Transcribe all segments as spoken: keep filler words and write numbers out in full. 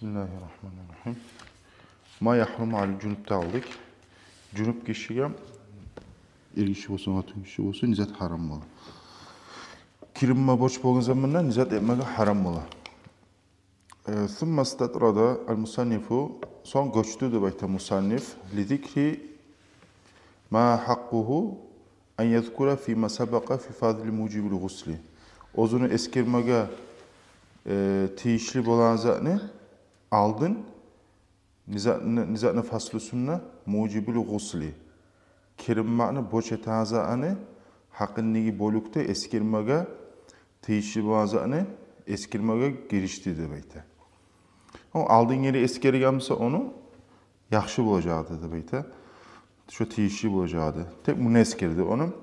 Бисмиллагьи ррагьмани ррагьим. Ма ягьруму алал жунуб да алдыкъ. Жунуб гишиге, эр гиши болсун, къатын гиши болсун, не зат гьарам бола? Киринме борч болгъан заманда не зат этмеге гьарам бола? Э, сумма истатрада ал-мусаннифу, сонг гёчдю деп айта мусанниф, ли зикри ма гьакъкъугьу ан язкура фима сабакъа фи фазли мужибил гъусли. Оьзюню эсгермеге, э, тийишли болгъан затны алдын, не затны, не затны фаслусунда, мужибул гъусли, киринмекни борч этеген затны гьакъындагъы бёлюкде эсгермеге тийишли болгъан затны эсгермеге гиришди деп айта. О алдын гери эсгерген буса, ону яхшы болажакъ эди деп айта. Шо тийишли болажакъ эди. Тек муну эсгерди ону.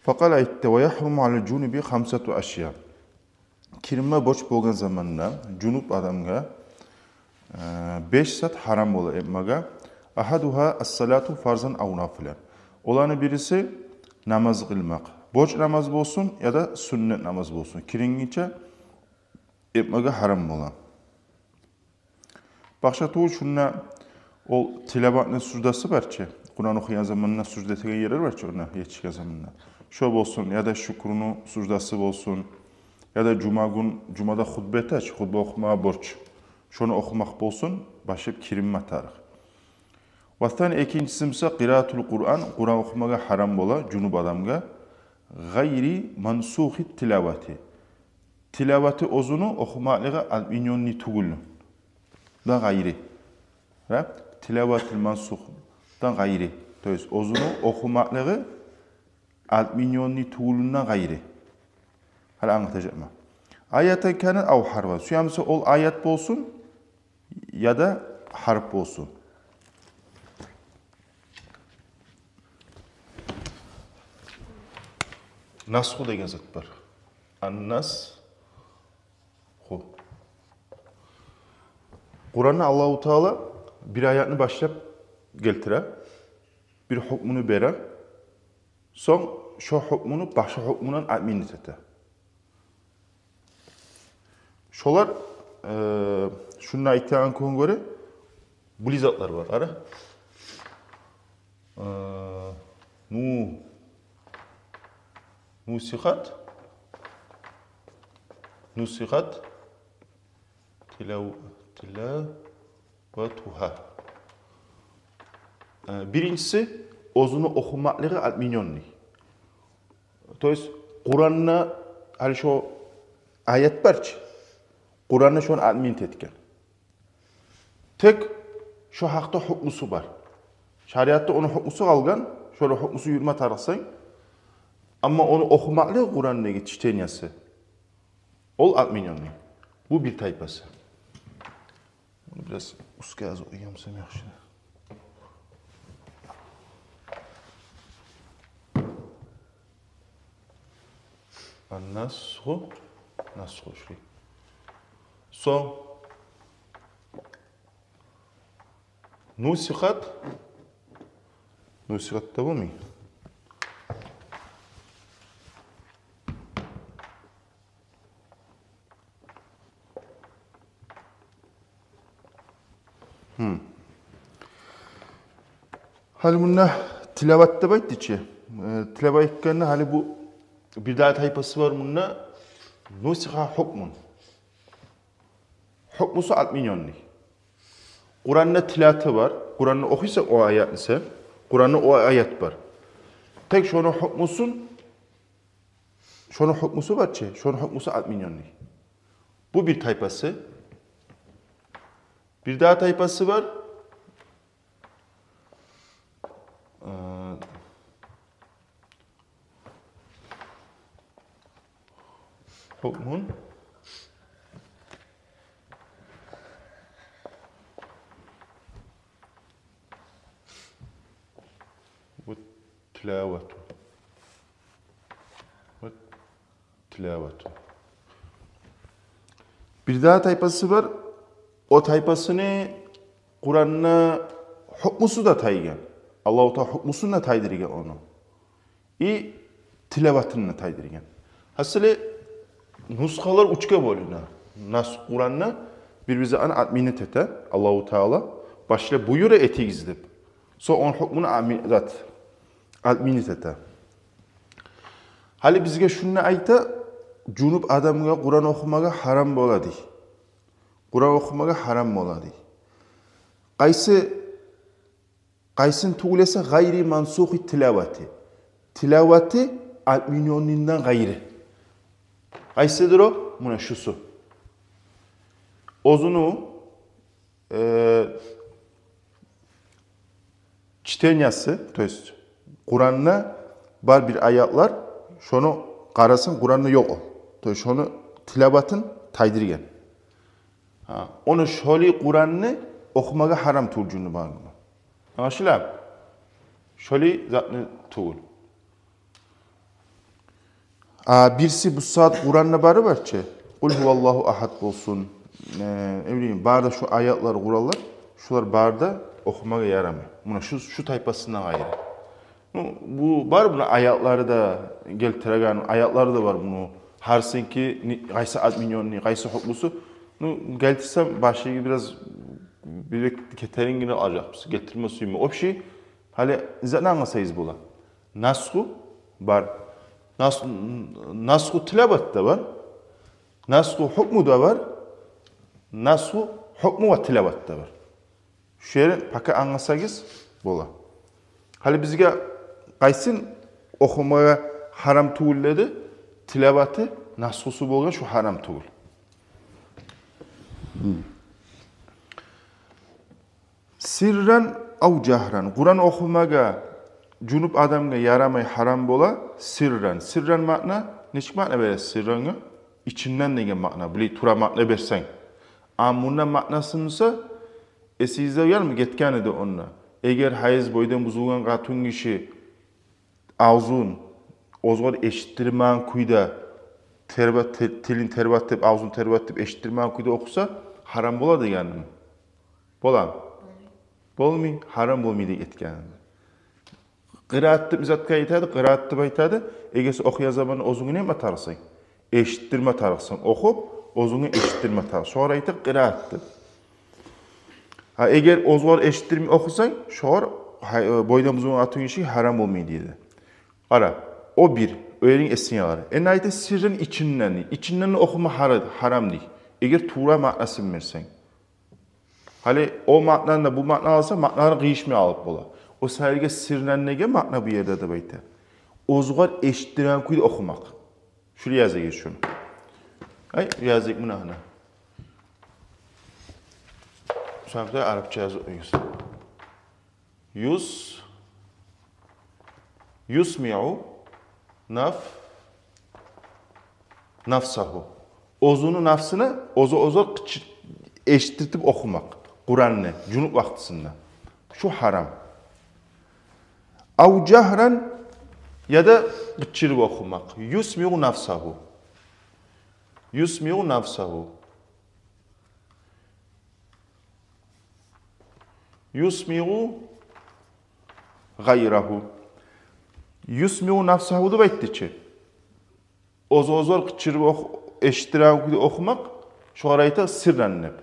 Факъала, айтды: ва ягьруму алал жунуби хамсату ашья. Киринме борч болгъан заманда жунуб адамгъа, э, беш зат гьарам бола этмеге. Агьадугьа ас-салату фарзан ав нафилан. Оланы бириси намаз къылмакъ. Борч намаз болсун яда сюннет намаз болсун, кирингинче этмеге гьарам бола. Башгъа тюгюл, шунда ол тилаватны суждасы бар чы, Къуран охуйгъан заманда сужда этеген ерлер бар чы, онда етишген заманда. Шо болсун, яда шюкюрню суждасы болсун, яда жума гюн, жумада хутба эте чи, хутба охума борч. Шону охумакъ болсун, башлап киринме тарыкъ. Ва сани, экинчиси буса, къираатул Къуран, Къуран охумагъа гьарам бола жунуб адамгъа, гъайри мансухи тилавати. Тилаваты оьзюню охумакълыгъы отменённый тюгюлден гъайри. Ра? Тилаватул мансух дан гъайри. То есть оьзюню охумакълыгъы отменённый тюгюлден гъайри. Гьали англатажакъман. Аятан канат ав гьарфан. Сюе буса ол аят болсун, яда гьарп болсун. Насху деген зат бар. Ан-насху. Къуранда Аллагьу Таала бир аятны башлап гелтире, бир гьукмуну бере, сонг шо гьукмуну башгъа гьукмундан отменить эте. Шолар, э, шунда айтагъан кюйге гёре, булай затлар бар, къара. Э, ну, нусихат, нусихат, тилав-, тилаватугьа. Э, биринчиси, оьзюню охумакълыгъы отменённый. То есть Къуранда гьали шо аят бар чы, Къуранда шону отменить этген. Тек шо гьакъда гьукмусу бар. Шариатда ону гьукмусу къалгъан, шону гьукмусу юрюме тарыкъсан. Амма ону охумакълыгъы, Къурандагъы чтениясы, ол отменённый. Бу бир тайпасы. Муну бираз уьстге аз къойгъан бусам яхшы. Ан-насху, насху шулай. Сонг нусихат, нусихат да болмай. Гьм. Гьали мунда тилават деп айтды чы. Э, тилават айтгъанда, гьали бу бир дагъы тайпасы бар мунда. Нусиха гьукмун. Гьукмусу отменённый. Къуранда тилаваты бар. Къуранны охуйсан, о аятны сен. Къуранда о аят бар. Тек шону гьукмусун, шону гьукмусу бар чы, шону гьукмусу отменённый. Бу бир тайпасы. Бир дагъы тайпасы бар. Э, гьукмун ва тилавату. Ва тилавату. Бир дагъы тайпасы бар. О тайпасыны Къуранда гьукмусу да тайгъан. Аллагьу Таала гьукмусун да тайдыргъан ону. И тилаватын да тайдыргъан. Гьасили, нусхалар уьчге бёлюне. Нас Къуранда Бир-бир затны отменить эте Аллагьу Таала. Башлап буюра этигиз деп. Сонг ону гьукмуну отме-, зат, отменить эте. Гьали бизге шуну айта, жунуп адамгъа Къуран охумагъа гьарам бола дей. Къуран охумагъа гьарам бола дей. Къайсы, къайсын тюгюл эсе, гъайри мансухи тилавати. Тилаваты отменённыйдан къайры. Къайсыдыр о? Муна шусу. Оьзюню, э, чтениясы, то есть Къуранда бар бир аятлар, шону къарасанг, Къуранда ёкъ о. То есть шону тилаватын тайдыргъан. Гьа, ону шолай Къуранны охумагъа гьарам тюгюл жунуп адамгъа. Англашыла? Шолай затны тюгюл. А бириси бу сагьат Къуранда бары бар чы. Къул гьуваллагьу агьад болсун. Э, не билейим, бары да шу аятлар, Къуранлар, шулар бары да охумагъа ярамай. Муна шу, шу тайпасындан къайры. Ну, бу бар, муна аятлары да гелтиреген, аятлары да бар муну. Гьарисиники ни, къайсы отменённый, къайсы гьукмусу. Ну, гелтирсем, башыгъа бираз бир кетерин гине алажакъбыз. Гелтирме сюймей. Общий, гьали затны англасагъыз бола. Насху бар. Нас-, насху тилават да бар. Насху гьукму да бар. Насху гьукму ва тилават да бар. Шу ерин пока англасагъыз бола. Гьали бизге къайсын охумагъа гьарам тюгюл деди? Тилаваты, насхусу болгъан шу гьарам тюгюл. Сирран ав жагьран. Къуран охумагъа жунуп адамгъа ярамай, гьарам бола. Сирран. Сирран маъна, нечик маъна бересиз сиррангъа? Ичинден деген маъна. Булай тура маъна берсенг. А мунда маънасы буса, эсигизде уялмы, гетген эди онда. Эгер гьайыз, бойдан бузулгъан къатынгиши авзун оьзгъар эшитдирмеген кюйде, тербет-, те-, тилин тербетип, авзун тербетип, эшитдирмеген кюйде охуса, гьарам бола дегенми? Боламы? Болмай, гьарам болмай деп гетген. Къираат деп затгъа айтады, къираат деп айтады. Эгер сен охуйгъан заманда оьзюнге неме тарыкъсан? Эшитдирме тарыкъсан. Охуп, оьзюнге эшитдирме тарыкъсан. Шогъар айта къираат деп. Гьа, эгер оьзгъар эшитдирмей охусанг, шогъар, гьай, э, бойдан бузулгъан къатынгиши гьарам болмай дейди. Къара, о бир, о ерин эсинге алар. Энни айта сирран, ичинден дей. Ичинден охума гьара-, гьарам дей. Эгер тувра маънасын берсенг. Гьали о маънаны да, бу маънаны алса, маъналар къыйышмай къалып бола. О саялы сирран деген маъна бу ерде деп айта. Оьзгъар эшитдирген кюйде охумакъ. Шулай языгъыз шуну. Ай, языгъыз муна гьана. Сонг да арапча язып къоюгъуз. Юс-, юсмиу наф-, нафсагьу. Оьзюню нафсына оьзю, оьзю къычы-, эшитдиртип охумакъ Къуранны жунуп вакътисинде. Шу гьарам. Ав жагьран, яда къычырып охумакъ. Юсмиу нафсагьу. Юсмиу нафсагьу. Юсмиу гъайрагьу. Юсмиу нафсагьу деп айтды чы. Оьз-, оьзгъар къычырып ох-, эшитдиреген кюйде охумакъ, шогъар айта сирран деп.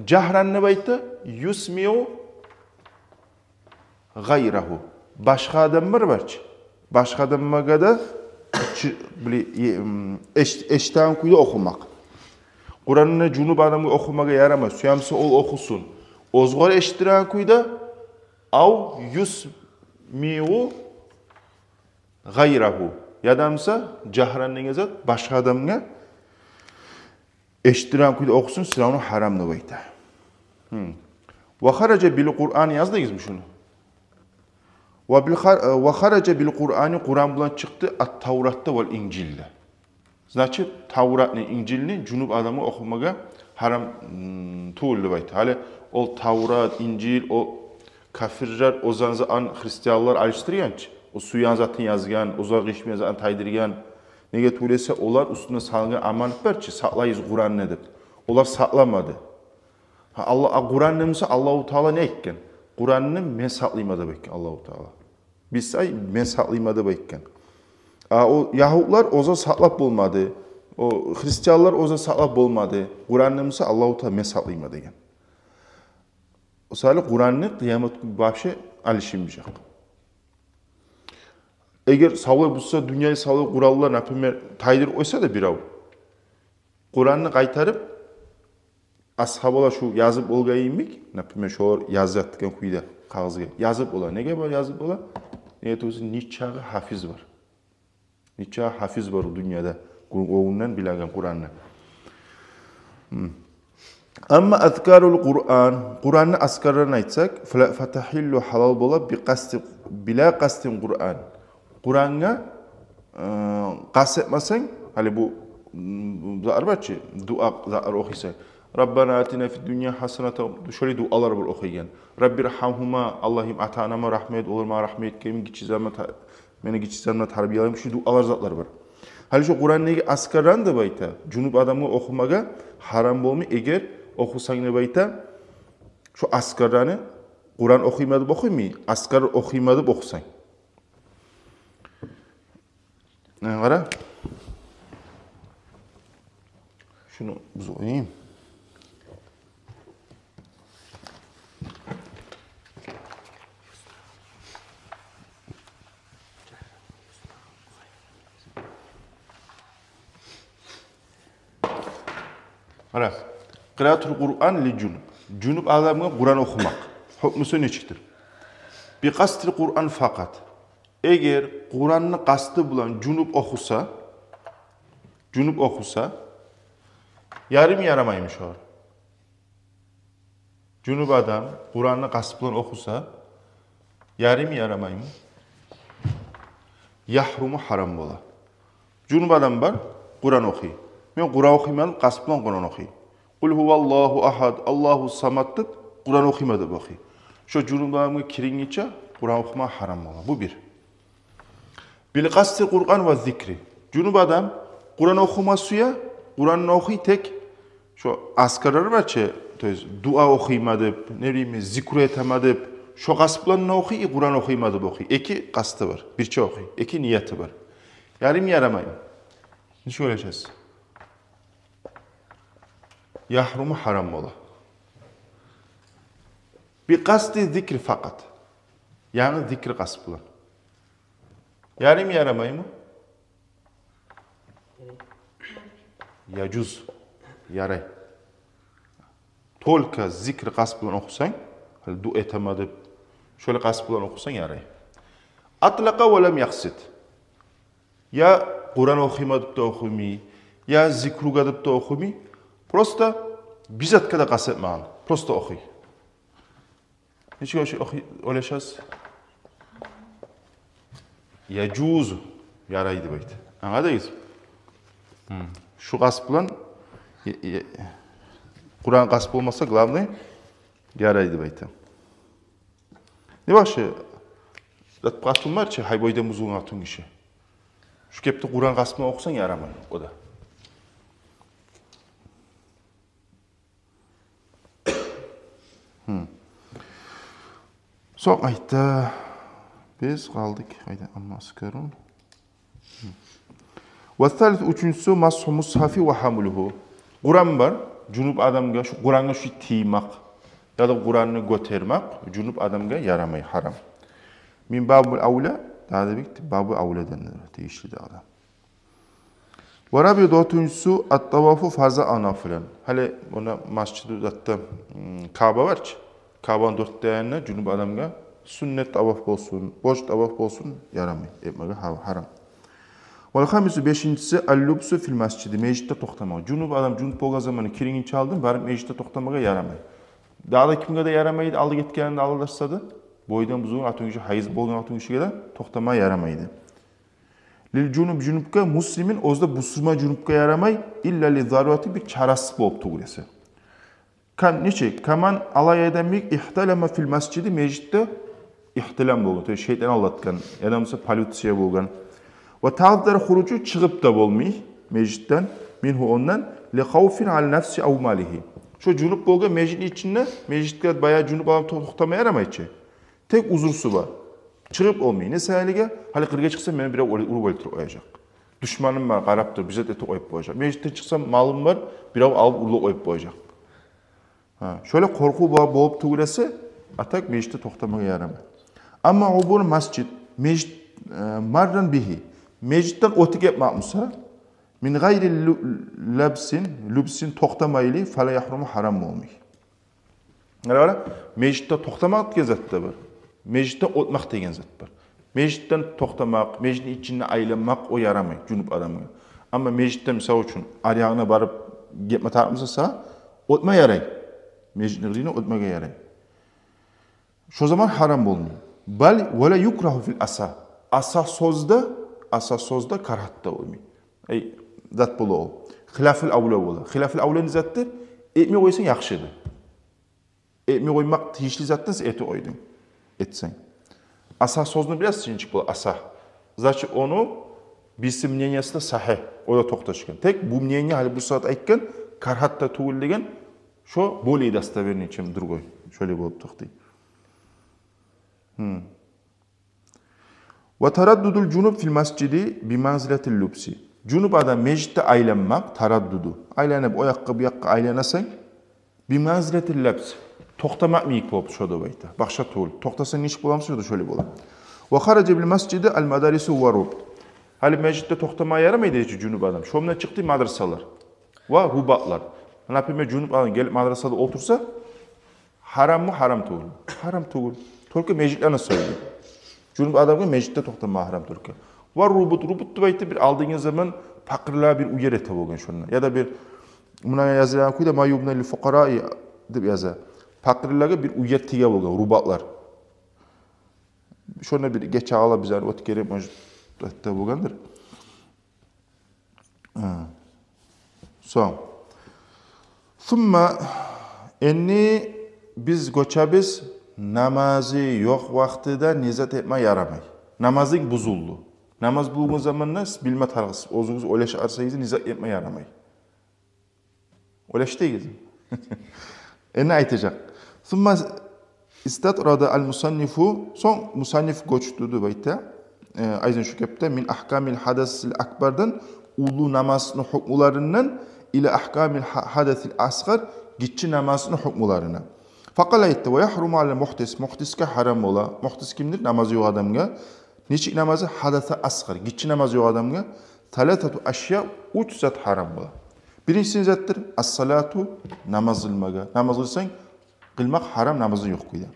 Жагьран деп айтды, юсмиу гъайрагьу. Башгъа адамлар бар чы. Башгъа адамлагъа да чы-, били, е-, м, эш-, эшитеген кюйде охумакъ. Къуранны жунуп адамгъа охумагъа ярамай. Сюе буса ол охусун оьзгъар эшитдиреген кюйде, ав юсмиу гъайрагьу. Яда буса жагьран деген зат башгъа адамгъа эшитдиреген кюйде охусун, сирран, гьарам деп айта. Гьм. Ва хаража бил Къуръан, яздыгъызмы шуну? Ва бил хар-, ва хаража бил Къуръани, Къуран булан чыкъды ат-Тавратда вал Инжилда. Значит, Тавратны, Инжилни жунуп адамгъа охумагъа гьарам, м, тюгюл деп айта. Гьали ол Таврат, Инжил, о кафирлер оьзлени затын христианлар алышдыргъан чы. О сюеген затын язгъан, оьзлер къыйышмайгъан затын тайдыргъан. Неге тюгюл эсе, олар уьстюне салынгъан аманат бар чы, сакълайыз Къуранны деп. Олар сакъламады. Гьа, Алла-, а Къуранны буса Аллагьу Таала не айтгъан? Къуранны мен сакълайман деп айтгъан Аллагьу Таала. Биз, ай, мен сакълайман деп айтгъан. А о ягьудлар оьзлер сакълап болмады. О христианлар оьзю сакълап болмады. Къуранны буса Аллагьу Таала мен сакълайман деген. О саялы Къуранны къыямат гюн вообще алышынмажакъ. Эгер савлай буса, дюньяны савлай къураллар, например, тайдырып къойса да бирев, Къуранны къайтарып, асгьабалар шу язып болгъан йимик, например, шолар язып ятгъан кюйде къагъызгъа язып бола. Неге бар язып бола? Неге тюгюл эсе, нечакъы гьафиз бар. Нечакъы гьафиз бар о дюньяда, гю-, о гюнден билеген Къуранны. Гьм. Амма азкарул Къуран, Къуранны азкарларын айтсакъ, фала-, фатахиллу, гьалал бола, би къасти, била къастин Къуран. Къурангъа, э, къаст этмесенг, гьали бу, м, зат бар чы, дуа зат охуйсан. Раббана атина фид дунья гьасаната, шолай дуалар бар охуйгъан. Раббиргьамгьума, Аллагьым, ата-анама рагьмат эт, олар магъа рагьмат этген йимик, гиччи заманда та-, мени гиччи заманда тарбиялайгъан йимик, шу дуалар, затлар бар. Гьали шу Къурандагъы азкарланы деп айта, жунуп адамгъа охумагъа гьарам болмай, эгер охусанг деп айта, шу азкарланы, Къуран охуйман деп охумай, азкар охуйман деп охусанг. Э, къара. Шуну бузуп къояйым. Къара. Къираатул Къуран ли жунуб. Жунуп адамгъа Къуран охумакъ. Гьукмусу нечикдир? Би къастил Къуран факъат. Эгер Къуранны къасты булан жунуп охуса, жунуп охуса, яраймы, ярамаймы шогъар? Жунуп адам Къуранны къасты булан охуса, яраймы, ярамаймы? Ягьруму, гьарам бола. Жунуп адам бар, Къуран охуй. Мен Къуран охуйман деп къаст булан Къуран охуй. Къул гьуваллагьу агьад, Аллагьу самад деп Къуран охуйман деп охуй. Шо жунуп адамгъа кирингенче Къуран охума гьарам бола. Бу бир. Бил къасти Къуран ва зикри. Жунуп адам Къуран охума сюе, Къуранны охуй, тек шо азкарлар бар чы, то есть дуа охуйман деп, не билейим, зикру этемен деп, шо къаст булан да охуй, и Къуран охуйман деп охуй. Эки къасты бар, бирче охуй, эки нияты бар. Яраймы, ярамаймы? Нечик ойлашасыз? Ягьруму, гьарам бола. Би къасти зикри факъат. Янгы зикри къаст булан. Яраймы, ярамаймы? Яжуз. Ярай. Только зикри къаст булан охусанг, гьали дуа этемен деп, шолай къаст булан охусанг, ярай. Атлакъа ва лам якъсид. Я Къуран охуйман деп де охумай, я зикругъа деп де охумай. Просто бир затгъа да къаст этмеген. Просто охуй. Нечик охуй, охуй, ойлашасыз? Яжузу. Ярай деп айта. Англадыгъызмы? Гьм. Шу къаст булан, е-, е-, Къуран къаст болмаса, главный, ярай деп айта. Не башгъа зат, къатын бар чы, гьай бойдан бузулгъан къатынгиши. Шу кепде Къуран къаст булан охусанг, ярамай о да. Гьм. Сонг айта, биз къалдыкъ къайда, амма аскарун. Гьм. Ва салис, уьчюнчюсю, масгьу мусгьафи ва гьамлугьу. Къуран бар, жунуп адамгъа, шу Къурангъа шу тиймек, яда Къуранны гётермек жунуп адамгъа ярамай, гьарам. Мин бабул авла, дагъы да бек бабул авладан тийишли дагъы да. Ва рабиу, дёртюнчюсю, ат-тавафу фарзан ав нафилан. Гьали муна масжиду затда, м, Каъба бар чы. Каъбаны дёрт де янына жунуп адамгъа суннат таваф болсун, борч таваф болсун, ярамай. Этмеге гьа-, гьарам. Вал хамису, бешинчиси, ал-лубсу фил масжиди. Межитде токътамагъа. Жунуп адам жунуп болгъан заманы, кирингинче алдын барып межитде токътамагъа ярамай. Дагъы да кимге де ярамайды, алда гетгенинде алдаша да, бойдан бузулгъан къатынгиши, гьайыз болгъан къатынгишиге де токътамагъа ярамайды. Лил жунуб, жунупгъа, муслимин, оьзю де бусурман жунупгъа ярамай, илла ли зарурати, бир чарасыз болуп тюгюл эсе. Кам, нечик? Каман, алай адам йимик, ихталама фил масжиди, межитде ихтилам болгъан, то есть шайтан алдатгъан, яда буса полюция болгъан. Ва таъаззара хуружу, чыгъып да болмай межитден, мингьу, ондан, ли хавфин ала нафси ав малигьи. Шо жунуп болгъан межитни ичинде, межитге баягъы жунуп адам то-, токътама ярамай чы. Тек узрусу бар. Чыгъып болмай. Не саялыгъа? Гьали къыргъа чыкъсам, мени бирев оьл-, уруп оьлтюрюп къояжакъ. душманым бар, къарап тур, бир зат этип къоюп болажакъ. Межитден чыкъсам, малым бар, бирев алып урлап къоюп болажакъ. Гьа, шолай къоркъув ба-, болуп тюгюл эсе, а так межитде токътамагъа ярамай. Амма убур масжид, межит, э, марран бигьи, межитден оьтюп гетмек буса, мин гъайри лю-, лабсин, лубсин, токътамайлы, фала ягьруму, гьарам болмай. Гьара, гьара, межитде токътамакъ деген зат да бар. Межитден оьтмек деген зат бар. Межитден токътамакъ, межитни ичинде айланмакъ, о ярамай жунуп адамгъа. Амма межитден, мисал учун, ари ягъына барып гетме тарыкъ буса, оьтме ярай. Межитни къырыйына оьтмеге ярай. Шо заман гьарам болмай. Бал вала юкрагьу фил асагь. Асагь сёзде, асагь сёзде карагьат да болмай. Эй, зат бола о. Хилафил авла бола. Хилафил авла не затдыр? Этмей къойсанг яхшыдыр. Этмей къоймакъ тийишли затдан сен этип къойдунг. Этсенг. Асагь сёзню билесиз, нечик бола асагь. Значит, ону бириси мнениеси де сагьигь. О да токъташгъан. Тек бу мнение, гьали бу сагьат айтгъан, карагьат да тюгюл деген, шо более достоверный, чем другой. Шолай болуп токътай. Гьм. Ва тараддудул жунуб фил масжиди би манзилатил лубси. Жунуб адам межитде айланмакъ, тараддуду. Айланып, о якъгъа, бу якъгъа айланасан, би манзилатил лабс. Токътамакъ йимик болуп шо деп айта. Башгъа тюгюл. Токътасанг нечик боламыса, шо да шолай бола. Ва хаража бил масжиди ал мадарису ва рубут. Гьали межитде токътамагъа ярамай дей чи жунуб адам. Шондан чыкъды мадрасалар ва рубатлар. Например, жунуб адам гелип мадрасада олтурса, гьараммы, гьарам тюгюлмю? Гьарам тюгюл. Только межитлени сёйлей. Жунуб адамгъа межитде токътама гьарам только. Ва рубут, рубут деп айтып, бир алдынгъы заман пакъырлагъа бир уьйлер эте болгъан шонда. Яда бир, муна язылгъан кюйде, ма юбна лил фукъараи деп яза. Пакъырлагъа бир уьйлер тиге болгъан, рубатлар. Шонда бир гече къала бизлер оьтгерип, может, эте болгъандыр. Гьа. Сонг. Сумма, энни биз гёчебиз, намазы ёкъ вакътиде не зат этме ярамай. Намазынг бузулду. Намаз бузулгъан заманда сиз билме тарыкъсыз, оьзюгюз ойлашарсагъыз, не зат этме ярамай. Ойлашдыгъыз. Энни айтажакъ. Сумма истатрада ал мусаннифу, сонг мусанниф гёчдю деп айта. Э, айзан шу кепде мин ахкамил хадасил акбардан, уллу намазны гьукмуларындан, ила ахкамил ха-, хадасил асгъар, гиччи намазны гьукмуларына. Факъала, айтды, ва яхруму алал мухдис, мухдисге гьарам бола. Мухдис кимдир? Намазы ёкъ адамгъа. Нечик намазы? Хадаса асгъар, гиччи намазы ёкъ адамгъа. Саласату ашя, уьч зат гьарам бола. Биринчиси не затдыр? Ас-салату, намаз къылмагъа. Намаз къылсанг, къылмакъ гьарам намазынг ёкъ кюйде.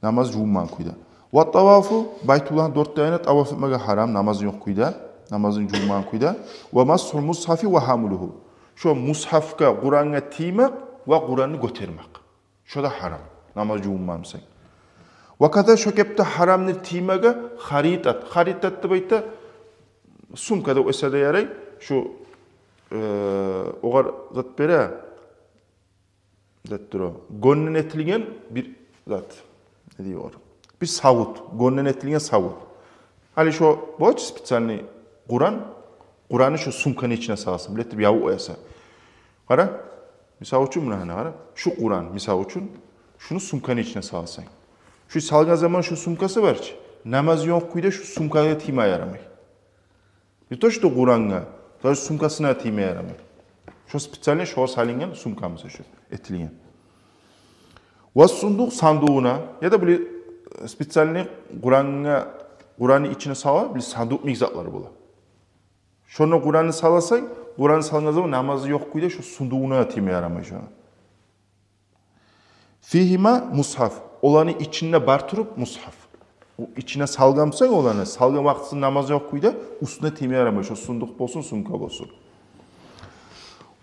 Намаз жувунмагъан кюйде. Ва тавафу, Байтуллагьны дёрт де янына таваф этмеге гьарам намазынг ёкъ кюйде. Намазынг жувунмагъан кюйде. Ва масгьул мусгьафи ва гьамлугьу. Шо мусгьафгъа, Къурангъа тиймек ва Къуранны гётермек. Шо да гьарам. Намаз жувунмагъан бусанг. Ва каза шо кепде гьарамдыр тиймеге харитат. Харитат деп айта, сумка деп эсе де ярай. Шу, э, огъар зат бере, зат тура. Гёнден этилген бир зат. Не дей огъар? Бир савут. Гёнден этилген савут. Гьали шо бола чы специальный Къуран. Къуранны шо сумканы ичине саласан, билетип ябып къоясан. Къара, мисал учун, муна гьана къара. Шу Къуран, мисал учун, шуну сумканы ичине саласан. Шу салгъан заман шу сумкасы бар чы, намазы ёкъ кюйде шу сумкагъа тийме ярамай. Не то что Къурангъа, даже сумкасына тийме ярамай. Шо специальный шогъар салынгъан сумка, мисал учун, этилген. Ва сундукъ, сандугъуна, яда били специальный Къурангъа, Къуранны ичине сала, били сандукъ йимик затлар бола. Шонда Къуранны саласан, Къуранны салгъан заман намазы ёкъ кюйде шо сундугъуна тийме ярамай шону. Фигьима мусгьаф. Оланы ичинде бар туруп мусгьаф. О ичине салгъан бусанг оланы, салгъан вакътисин намазы ёкъ кюйде уьстюне тийме ярамай, шо сундукъ болсун, сумка болсун.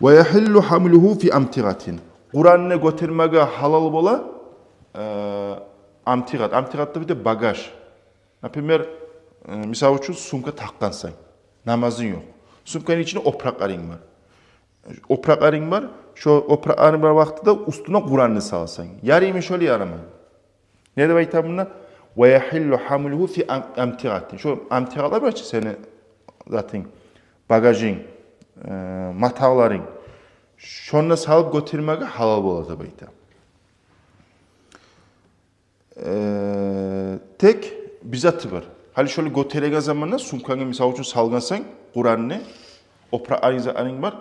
Ва яхиллу гьамлугьу фи амтигъатин. Къуранны гётермеге гьалал бола, э, амтигъат. Амтигъат деп айта багаж. Например, э, мисал учун, сумка такъгъансан, намазынг ёкъ. Сумканы ичинде опуракъларынг бар. Опуракъларынг бар, шо опуракъларынг бар вакътиде уьстюне Къуранны саласан. Яраймы шолай, ярамаймы? Не деп айта мунда? Ва яхиллу гьамлугьу фи ам-, амтигъатин. Шо амтигъатлар бар чы сени затынг, багажынг, э, матагъларынг. Шонда салып гётермеге гьалал бола деп айта. Э, тек бир заты бар. Гьали шолай гётереген заманда сумканга, мисал учун, салгъансан Къуранны, опуракъларынг, затларынг бар.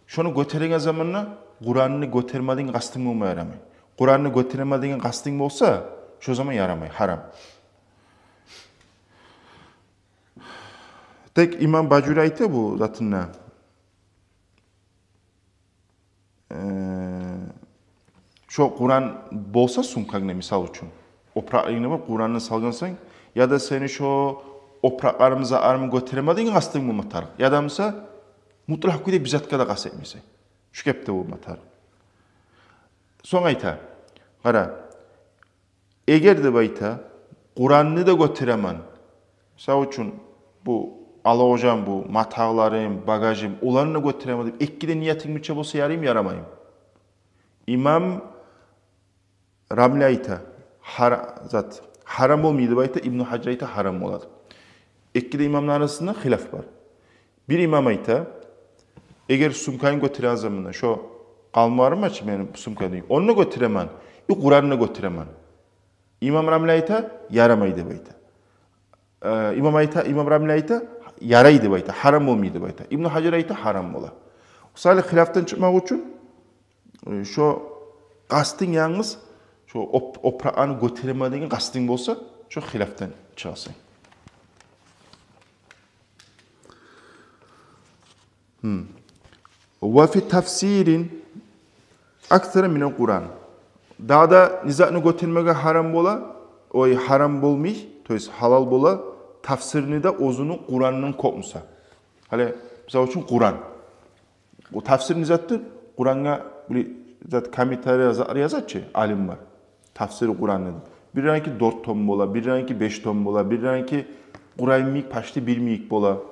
Шону гётереген заманда Къуранны гётерме деген къастынг болма ярамай. Къуранны гётерме деген къастынг болса, шо заман ярамай, гьарам. Тек имам Бажури айта бу затында. Э, шо Къуран болса сумкангда, мисал учун, опуракъларынгда бар, Къуранны салгъансан, яда сени шо опуракъларымны, затларымны гётерме деген къастынг болма тарыкъ. Яда буса мутлакъ кюйде бир затгъа да къаст этмейсен. Шу кепде болма тарыкъ. Сонг айта, къара, эгер, деп айта, Къуранны да гётеремен, мисал учун, бу алажан, бу матагьларым, багажым, оланы да гётеремен деп, эки де ниятынг бирче болса, яраймы, ярамаймы? Имам Рамли айта, гьар-, зат, гьарам болмай деп айта, Ибну Гьажар айта, гьарам болады. Эки де имамны арасында хилаф бар. Бир имам айта, эгер сумканы гётереген заманда, шо къалмагъарым бар чы мени сумкамда, ону гётеремен, и Къуранны гётеремен. Имам Рамли айта, ярамай деп айта. Э, имам айта, имам Рамли айта, ярай деп айта, гьарам болмай деп айта. Ибну Гьажар айта, гьарам бола. Мисалы, хилафдан чыкъмакъ учун, э, шо къастынг янгыз, шо оп-, опуракъны гётерме деген къастынг болса, шо хилафдан чыгъасан. Гьм. Ва фи тафсирин аксара минал Къуран. Дагъы да не затны гётермеге гьарам бола, ой, гьарам болмай, то есть гьалал бола, тафсирни де оьзюню Къурандан кёп буса. Гьали, мисал учун, Къуран. О тафсир не затдыр? Къурангъа бир зат, комментарий яза-, яза чы алимлер. Тафсири Къуранны. Бирлериники дёрт том бола, бирлериники беш том бола, бирлериники Къуран йимик, почти бир йимик бола.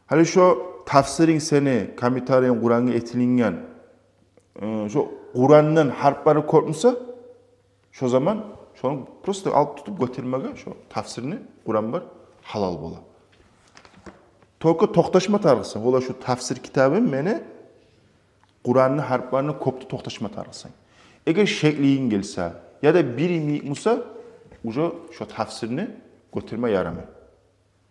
Гьали шо тафсиринг сени, комментарийинг Къурангъа этилинген, э, шо Къурандан гьарплары кёп буса, шо заман шону просто алып тутуп гётермеге, шо тафсирни, Къуран бар, гьалал бола. Только токъташма тарыкъсан, ола шо тафсир китабым мени Къуранны гьарпларына кёпдю, токъташма тарыкъсан. Эгер шеклигинг гелсе, яда бир йимик буса, уже шо тафсирни гётерме ярамай.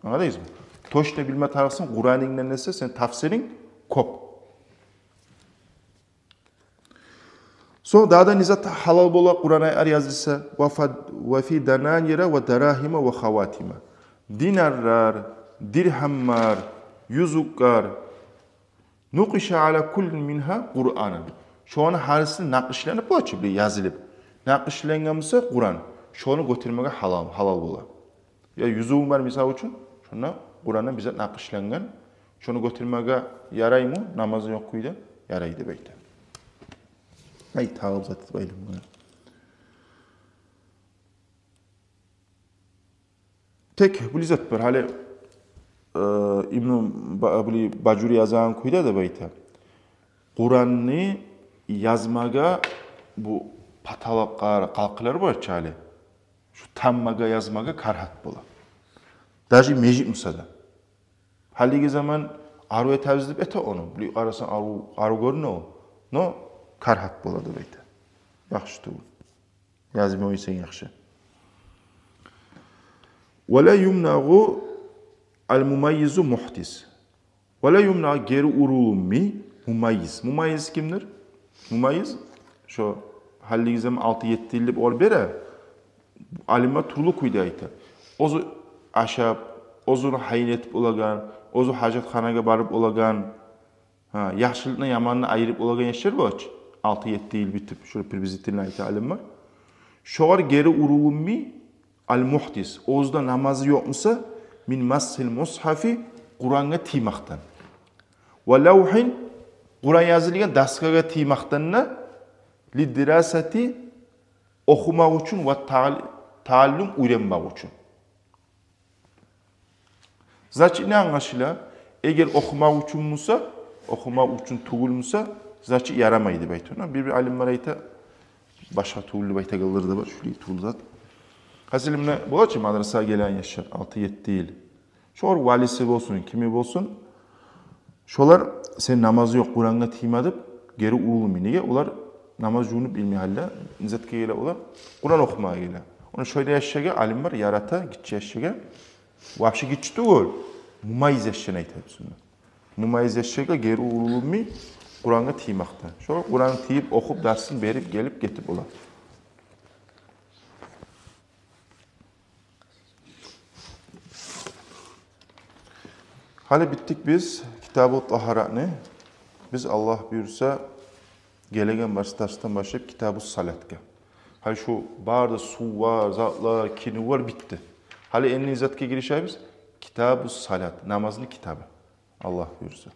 Англадыгъызмы? Точно билме тарыкъсан, Къуранынгдан эсе сени тафсиринг кёп. Сонг дагъы да не зат гьалал бола, Къуран аятлар язылса, ва фа-, ва фи дананира ва дарагьима ва хаватима. Динарлар, диргьамлар, юзюклер. Нукъиша ала куллин мингьа Къуранан. Шону гьарисин накъышланып бола чы, бир язылып. Накъышленген буса Къуран, шону гётермеге гьалал, гьалал бола. Я юзюгюнг бар, мисал учун, шонда Къурандан бир зат накъышленген, шону гётермеге яраймы намазынг ёкъ кюйде? Ярай деп айта. Ай, тагъып зат этип айланма. Тек бир зат бар, гьали, э, Ибну Ба-, бу Бажури язгъан кюйде деп айта. Къуранны язмагъа бу паталакълар, къалкъылар бар чы гьали. Шу тамгъагъа язмагъа карагьат бола. Даже межит буса да. Гьалиги заман арив этебиз деп эте ону. Билип къарасанг, арив, арив гёрюне о. Но карагьат бола деп айта. Яхшы тюгюл. Язмай къойсанг яхшы. Ва ла юмнагъу ал-мумаййизу мухдис. Ва ла юмнагъу, гери урулунмай, мумаййиз. Мумаййиз кимдир? Мумаййиз, шо гьалиги заман алты-етти йыл деп олар бере, алимлер тюрлю кюйде айта. Оьзю ашап, оьзюню гьайын этип болагъан, оьзю гьажатханагъа барып болагъан, гьа, яхшылыкъны яманны айырып болагъан яшлар бола чы. Алты-етти йыл битип, шолай приблизительно айта алимлер. Шогъар гери урулунмай, ал-мухдис, оьзюнде намазы ёкъ буса, мин массил мусхафи, Къурангъа тиймакъдан. Ва лавгьин, Къуран язылгъан доскагъа тиймакъдан да, лиддирасати, охумакъ учун, ва таал-, тааллум, уьйренмек учун. Значит, не англашыла? Эгер охумакъ учун буса, охумакъ учун тюгюл буса, значит, ярамай деп айта. Но бир-бир алимлер айта, башгъа тюгюл деп айтагъанлар да бар, шулай тюгюл зат. Гьасили, муна бола чы мадрасагъа гелген яшлар, алты-етти йыл. Шолар валиси болсун, кими болсун, шолар сен намазы ёкъ, Къурангъа тийме деп гери урулмай. Неге? Олар намаз жувунуп билмей гьали, не затгъа геле олар? Къуран охумагъа геле. Ону шолай яшгъа алим бар, ярата гиччи яшгъа. Вообще гиччи тюгюл, мумайиз яшны айтабыз онда. Мумайиз яшгъа гери урулмай Къурангъа тиймекден. Шо Къурангъа тийип, охуп, дарсын берип, гелип, гетип бола. Гьали битдик биз Китабу Тагьаратны. Биз, Аллагь буюрса, гелеген барс дарсдан башлап Китабу Салатгъа. Гьали шу бары да сув бар, затлар, кино бар, битди. Гьали энни затгъа гиришебиз. Китабу Салат, намазны китабы. Аллагь буюрса.